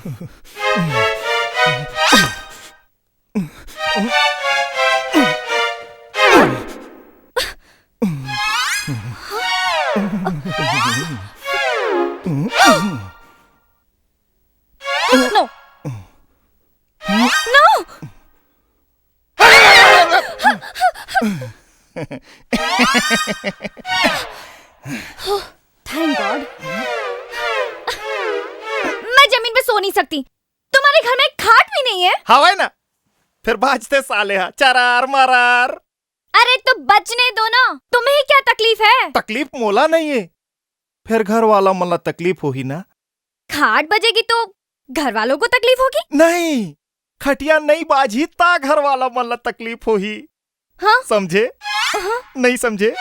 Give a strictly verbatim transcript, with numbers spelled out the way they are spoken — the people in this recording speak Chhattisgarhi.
No. No. Thank God. मैं जमीन पे सो नहीं सकती। तुम्हारे घर में एक खाट भी नहीं है। हवय ना, फिर बाजथे साले हा चरार मरार। अरे तो बजने दो ना, तुम्हें क्या तकलीफ है? तकलीफ मोला नहीं है, फिर घर वाला मन ला तकलीफ होही ना। खाट बजेगी तो घर वालों को तकलीफ होगी। नहीं, खटिया नहीं बाजही ता घर वाला मन ला तकलीफ होही। हाँ? समझे? हाँ। नहीं समझे?